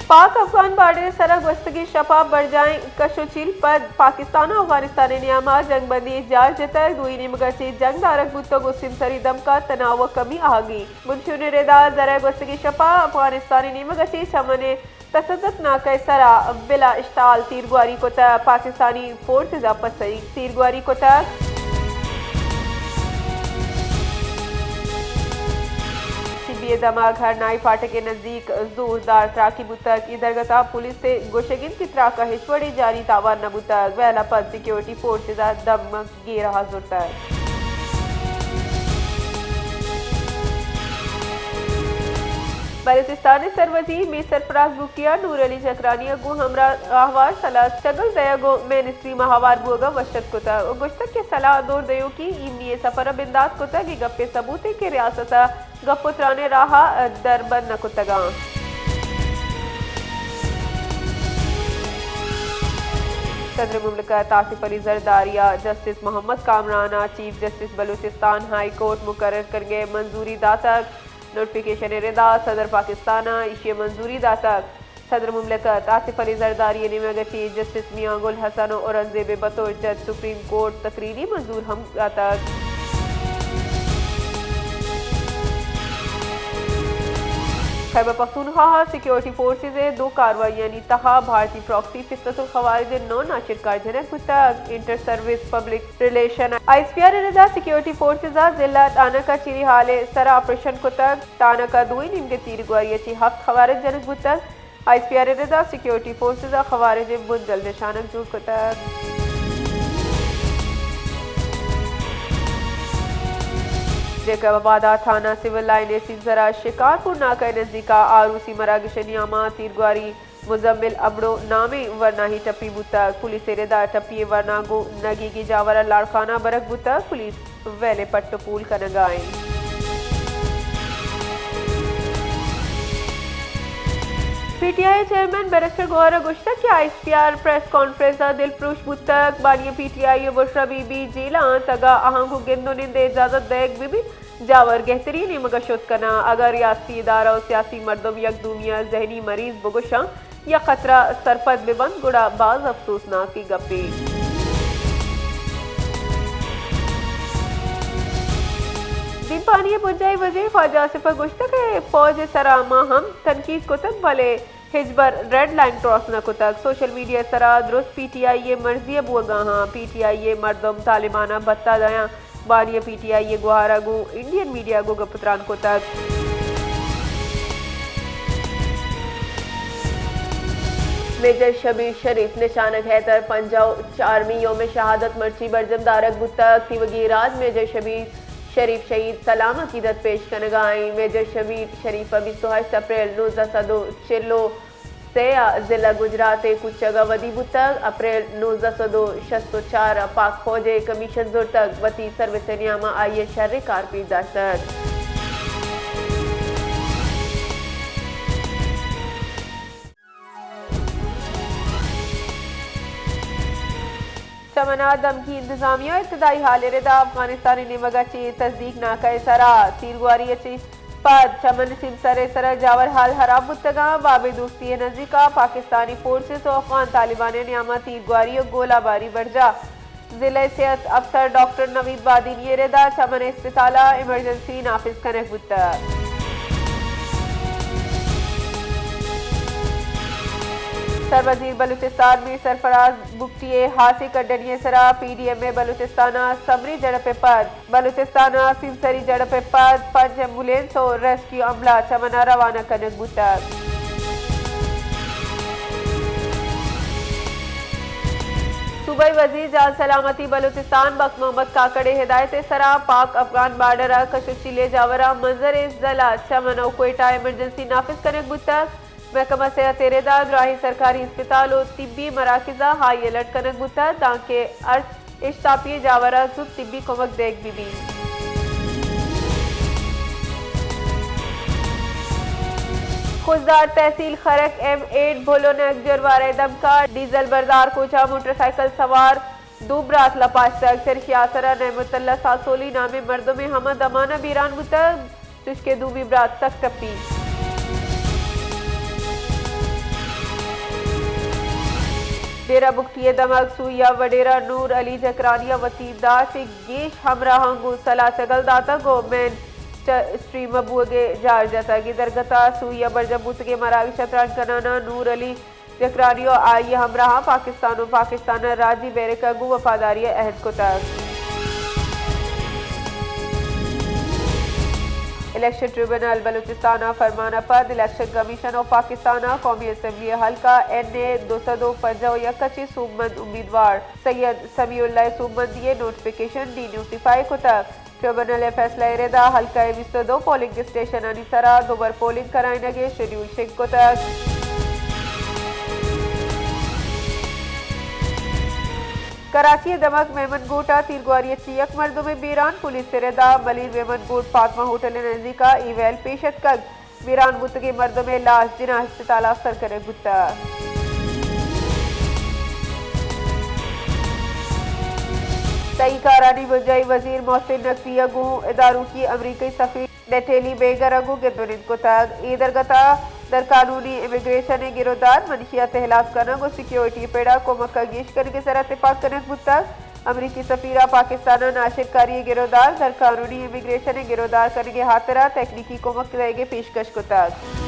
پاک افغان بارڈر ءِ سرا گوستگیں شپ ءَ برجاہیں کش ءُ چیل پد پاکستان ءُ افغانستان ءِ نیام ءَ جنگ بندی جار جتگ، دوئیں نیمگ ءَ چہ جنگ دارگ بوتگ ءُ سیمسری دمک ءَ تناؤ ءَ کمی آہگی۔ منشور ءِ ردا زرہ ءِ گوستگیں شپ ءَ افغانستان ءِ نیمگ ءَ چہ چمن ءِ تصدق ناکہ ءِ سرا بلا اشتعال تیرگواری کتگ، پاکستانی فورسز ءَ پسئی تیرگواری کتگ۔ سبی ءِ دمگ ہرنائی فاٹک ءِ نزیک زوردار تراکی بوتگ، اے درگت ءَ پولیس ءِ گوشگ انت کہ تراک ءَ ہچ وڑیں جانی تاوان نہ بوتگ، ویل ءَ پد سیکیورٹی فورسز ءَ دمگ گیرہ ءَ زرتگ۔ بلوچستان ءِ سروزیر میر سرفراز بگٹی ءَ نور علی چکرانی ءَ گوں ہمراہ راہوار سلاہ چگل دئیگ ءُ مین اسٹریم ءَ ہوار بوگ ءَ وش اتک کتگ ءُ گوشتگ کہ سلاہ دور دیوکی ایمنی ءِ سفر ءَ بندات کتگ، اے گپ ءِ ثبوت انت کہ ریاست ءَ گپ ءُ تران ءِ راہ ءَ دربند نہ کتگ اَنت۔ صدر مملکت آصف علی زرداری ءَ جسٹس محمد کامران ءَ chief justice Balochistan high court مقرر کنگ ءِ منظوری داتگ۔ نوٹیفکیشن ءِ ردا صدر پاکستان ءَ ایشی ءِ منظوری داتگ۔ صدر مملکت آصف علی زرداری ءِ نیمگ ءَ چہ جسٹس میاں گل حسن ءُ اورنگزیب ءِ بطور جج سپریم کورٹ تقرری منظور ہم داتگ۔ خیبر پختونخوا ءَ سیکیورٹی فورسز ءِ دو کاروائیانی تہا بھارتی پراکسی فتنۃ الخوارج ءِ نو ناشرکار جنگ بوتگ۔ Inter service public relation, I S P R ءِ ردا سیکیورٹی فورسز ءَ ضلع ٹانک ءَ چیری ہال ءِ سرا آپریشن کتگ۔ ٹانک ءَ دوئیں نیمگ ءَ تیرگواری ءَ چہ ہفت خوارج جنگ بوتگ۔ آئی ایس پی آر ءِ ردا سیکیورٹی فورسز ءَ خوارج ءِ بنجل نشانگ جوڑ کتگ۔ جیکب آباد ءَ تھانہ سول لائن ءِ سیمسر ءَ شکارپور ناکہ ءِ نزیک ءَ آروسی مراگش ءِ نیام ءَ تیرگواری مزمل ابڑو نامیں ورناہی ٹپی بوتگ۔ پولیس ءِ ردا ٹپی ءِ ورنا گوں نگیگی جاور ءَ لاڑکانہ برگ بوتگ۔ پولیس ویل ءِ پٹ ءُ پول کنگ ءَ انت۔ پی ٹی آئی ءِ چیئرمین بیرسٹر گوہر ءَ گوشتگ کہ آئی S P are press conference ءَ دلپروش بوتگ۔ بانی پی ٹی آئی ءِ بشرا بی بی جیل ءَ انت، اگاں آہاں گوں گند ءُ نند ءِ اجازت دئیگ بہ بیت، جاور گہتری ءِ نیمگ ءَ شت کناں۔ اگر ریاستی ادارہ ءُ سیاسی مردم یک دومی ءَ ذہنی مریض بگوشاں، یک خطرہ سرپد بہ بنت، گڑا باز افسوسناکیں گپے۔ دیمپانی ءِ بنجاہی وزیر خواجہ آصف ءَ گوشتگ کہ فوج ءِ سرا ما ہم تنقید کتگ، بلے ہچبر ریڈ لائن کراس نہ کتگ۔ سوشل میڈیا ءِ سرا درست پی ٹی آئی ءِ مرضی ءَ بوگ ءَ آں۔ پی ٹی آئی ءِ مردم طالبان ءَ بھتہ دیاں۔ بانی ءَ پی ٹی آئی ءِ گوہار ءَ گوں انڈین میڈیا ءَ گوں گپ ءُ تران کتگ۔ میجر شبیر شریف نشانگ حیدر پنجاہ ءُ چارمی یوم شہادت مرچی برجم دارگ بوتگ۔ تیوگیں راج میجر شبیر شریف شہید سلام عقیدت پیش کنگ ءَ ایں۔ میجر شبیر شریف ءَ بیست ءُ ہشت اپریل نوزدہ سد ءُ چل ءُ سے ءَ ضلع گجرات ءِ کچگ ءَ ودی بوتگ۔ اپریل نوزدہ سد ءُ شست ءُ چار ءَ پاک فوج ءِ کمیشن زرتگ، وتی سروس ءِ نیام ءَ آئی ءِ شریں کار پیش داشتگ۔ چمن ءَ دمگی انتظامیہ ءَ ابتدائی حال ءِ ردا افغانستان ءِ نیمگ ءَ چہ تصدیق ناکہ ءِ سرا تیرگواری ءَ چہ پد چمن ءِ سیمسر ءِ سرا جاور حال ہراب بوتگ اَنت۔ باب دوستی ءِ نزیک ءَ پاکستانی فورسز ءُ افغان طالبان ءِ نیام ءَ تیرگواری ءُ گولہ باری برجاہ۔ ضلع ءِ صحت افسر ڈاکٹر نوید بادینی ءِ ردا چمن ءِ اسپتال ءَ ایمرجنسی نافذ کنگ بوتگ۔ سروزیر بلوچستان میر سرفراز بگٹی ءِ ہاسیں کڈنی ءِ سرا پی ڈی ایم ءِ بلوچستان ءَ سمری جھڑپ ءِ پد بلوچستان ءَ سیمسری جھڑپ ءِ پد پنچ ایمبولینس ءُ ریسکیو عملہ چمن ءَ روانہ کنگ بوتگ۔ صوبائی وزیر جان سلامتی بلوچستان بخت محمد کاکڑ ءِ ہدایت ءِ سرا پاک افغان بارڈر ءَ کش ءُ چیل ءِ جاور ءَ منظر ءِ ضلع چمن ءُ کوئٹہ ءَ ایمرجنسی نافذ کنگ بوتگ۔ محکمہ صحت ءِ ردا دراہیں سرکاری ہسپتال ءُ طبی مراکز ءَ ہائی الرٹ کنگ بوتگ، دانکہ ہرچ اشتاپی جاور ءَ زوت طبی کمک دئیگ بہ بیت۔ خضدار تحصیل خرک ایم ایٹ بھلو نیک جروار ءِ دمک ءَ ڈیزل بردار کوچ ءَ موٹر سائیکل سوار دو برات لپاشتگ۔ چریشی ءِ آسر ءَ نعمت اللہ ساسولی نامیں مردمے ہما دمان ءَ بیران بوتگ۔ چوشکہ دومی برات سک ٹپی۔ ڈیرہ بگٹی ءِ دمگ سوئی ءَ وڈیرہ نور علی جکرانی ءَ وتی داشت ءِ گیش ہمراہاں گوں سلاہ چگل داتگ ءُ مین چ-، اسٹریم ءَ بوگ ءِ جار جتگ۔ اے درگت ءَ سوئی ءَ برجم بوتگیں مراگش ءَ تران کنان ءَ نور علی جکرانی ءُ آئی ءِ ہمراہاں پاکستان ءُ پاکستان ءِ راجی بیرک ءَ گوں وفاداری ءِ عہد کتگ۔ الیکشن ٹریبونل بلوچستان ءَ فرمان ءَ پد الیکشن کمیشن آف پاکستان ءَ قومی اسمبلی ءِ حلقہ این اے دو سد ءُ پنجاہ ءُ یک ءَ چہ سوبمند امیدوار سید سمیع اللہ ءِ سوبمندی ءِ نوٹیفکیشن ڈی نوٹیفائی کتگ۔ ٹریبونل ءِ فیصلہ ءِ ردا حلقہ ءِ بیست ءُ دو پولنگ اسٹیشنانی سرا دوبر پولنگ کرائینگ ءِ شیڈیول شنگ کتگ۔ کراچی ءِ دمگ میمن گوٹ ءَ تیرگواری ءَ چہ یک مردم ءِ بیران، پولیس ءِ ردا ملیر میمن گوٹ فاطمہ ہوٹل ءِ نزیک ءَ اے ویل پیش اتکگ۔ بیران بوتگیں مردم ءِ لاش جناح ہسپتال ءَ سر کنگ بوتگ۔ تئی کارانی بنجاہی وزیر محسن نقوی ءَ گوں ادارکی امریکی سفیر نیٹیلی بیگر ءَ گوں گند ءُ نند کتگ۔ اے درگت ءَ در قانونی امیگریشن ءِ گرودار، منشیات ءِ ہلاس کنگ ءُ سیکیورٹی ءِ پڑ ءَ کمک ءَ گیش کنگ ءِ سرا تپاک کنگ بوتگ۔ امریکی سفیر ءَ پاکستان ءَ ناشرکاری ءِ گرودار، در قانونی امیگریشن ءِ گرودار کنگ ءِ ہاترا تکنیکی کمک دئیگ ءِ پیشکش کتگ۔